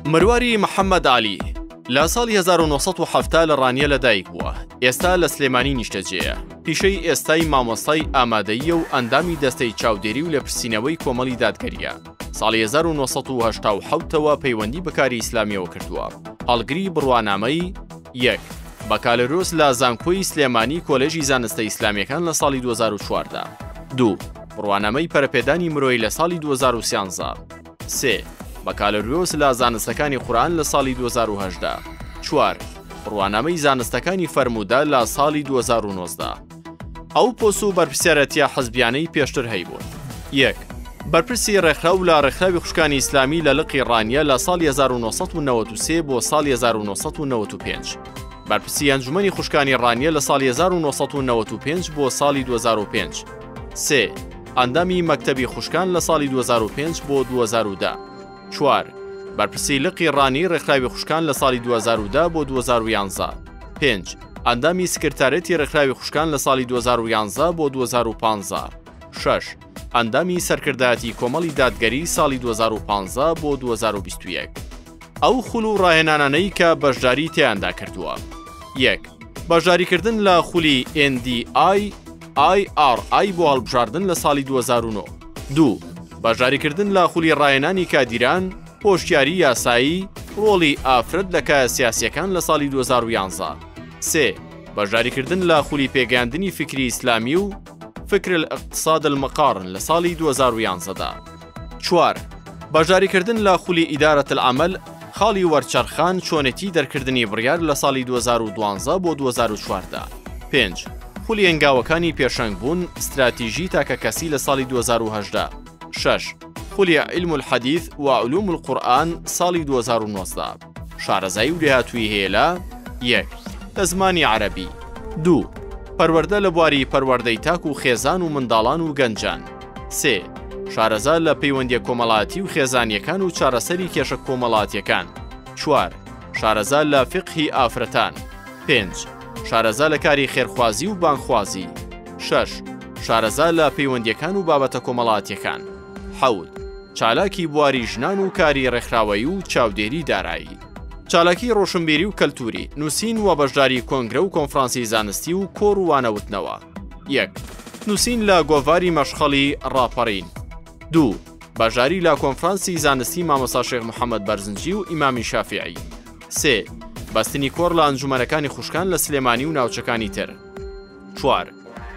مرواری محەممەد عەلی، لە ساڵی 1970 لە ڕانیە لەدایک بووە، ئێستا لە سلێمانی نیشتەجێیە، پیشەی ئێستای مامۆستای ئامادەییە و ئەندامی دەستەی چاودێری و لێپرسینەوەی کۆمەڵی دادگەرییە. ساڵی 1987 تەوە پەیوەندی بە کاری ئیسلامییەوە کردووە، هەڵگری بڕوانامەی، یەک. بەکالۆریۆس لە زانکۆی سلێمانی کۆلێژی زانستە ئیسلامییەکان لە ساڵی 2014. دوو. بڕوانامەی پەرەپێدانی مرۆیی لە ساڵی 2013. سێ. بەکالۆریۆس لە زانستەکانی قورئان لە ساڵی 2018. چوار. بڕوانامەی زانستەکانی فەرموودە لە ساڵی 2019. ئەو پۆست و بەرپرسیارەتییە حزبیانەی پێشتر هەیبوون. یەک. بەرپرسی ڕێکخراو لە ڕێکخراوی خوشکانی ئیسلامی لە لقی ڕانیە لە ساڵی 1993 بۆ ساڵی 1995. بەرپرسی ئەنجومەنی خوشکانی ڕانیە لە ساڵی 1995 بۆ ساڵی 2005. سێ. ئەندامی مەکتەبی خوشکان لە ساڵی 2005 بۆ 2010. چوار. بەرپرسی لقی ڕانیەی ڕێکخراوی خوشکان لە ساڵی 2010 بۆ 2011. پێنج. ئەندامی سکرتارێتی ڕێکخراوی خوشکان لە ساڵی 2011 بۆ 2015. شەش. ئەندامی سەرکردایەتی کۆمەڵی دادگەری ساڵی 2015 بۆ 2021. ئەو خول و ڕاهێنانانەی کە بەشداری تیاندا کردووە. یەک. بەشداریکردن لە خولی NDI IRI بۆ هەڵبژاردن لە ساڵی 2009. دوو. بەشداریکردن لە خولی ڕاهێنانی کادیران، هۆشیاری یاسایی، ڕۆڵی ئافرەت لە کایە سیاسییەکان لە ساڵی 2011. سێ. بەشداریکردن لە خولی پێگەیاندنی فیکری ئیسلامی و فکر الاقتصاد المقارن لە ساڵی 2011 دا. چوار. بەشداریکردن لە خولی ادارە العمل، خاڵی وەرچەرخان، چۆنێتی دەرکردنی بڕیار لە ساڵی 2012 بۆ 2014. پێنج. خولی هەنگاوەکانی پێشەنگ بوون، ستراتیژی تاکەکەسی لە ساڵی 2018. شەش. خولی علم الحدیث و علوم القرآن ساڵی 2019. شارەزایی و لێهاتوویی هەیە لە، یەک. لە زمانی عەرەبی. دوو. پەروەردە لە بواری پەروەردەی تاک و خێزان و منداڵان و گەنجان. سێ. شارەزا لە پەیوەندیە کۆمەڵایەتی و خێزانیەکان و چارەسەری کێشە کۆمەڵاتیەکان. چوار. شارەزا لە فیقهی ئافرەتان. پێنج. شارەزا لە کاری خێرخوازی و بانگخوازی. شەش. شارەزا لە پەیوەندیەکان و بابەتە کۆمەڵاتیەکان. حەوت. چالاکی بواری ژنان و کاری ڕێکخراوەیی و چاودێری دارایی. چالاکی ڕۆشنبیری و کەلتوری، نووسین و بەشداری کۆنگرە و کۆنفرانسی زانستی و کۆڕ و وانەوتنەوە. یەک. نووسین لە گۆڤاری مەشخەڵی ڕاپەڕین. دوو. بەشداری لە کۆنفرانسی زانستی مامۆستا شێخ محەمەد بەرزنجی و ئیمامی شافیعی. سێ. بەستنی کۆڕ لە ئەنجومەنەکانی خوشکان لە سلێمانی و ناوچەکانی تر. چوار.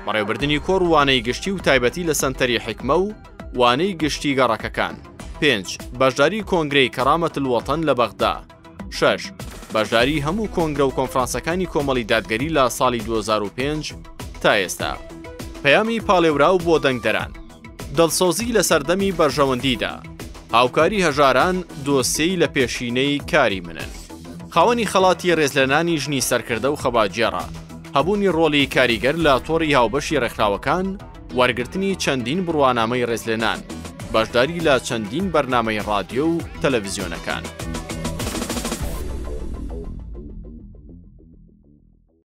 بەڕێوەبردنی کۆڕ و وانەی گشتی و تایبەتی لە سەنتەری حیکمە و وانەی گشتی گەڕەکەکان. پێنج. بەشداری کۆنگرەی کەرامەت الوطن لە بەغدا. شەش. بەشداری هەموو کۆنگرە و کۆنفرانسەکانی کۆمەڵی دادگەری لە ساڵی 2005 تا ئێستا. پەیامی پاڵێوراو بۆ دەنگدەران. دڵسۆزی لە سەردەمی بەرژەوەندیدا. هاوکاری هەژاران دۆسیەی لە پێشینەی کاری منن. خاوەنی خەڵاتی ڕێزلێنانی ژنی سەرکردە و خەباتگێڕە. هەبوونی ڕۆڵی کاریگەر لە تۆڕی هاوبەشی ڕێکخراوەکان، وەرگرتنی چەندین بڕوانامەی ڕێزلێنان، بەشداری لە چەندین بەرنامەی ڕادیۆ و تەلەڤزیۆنەکان.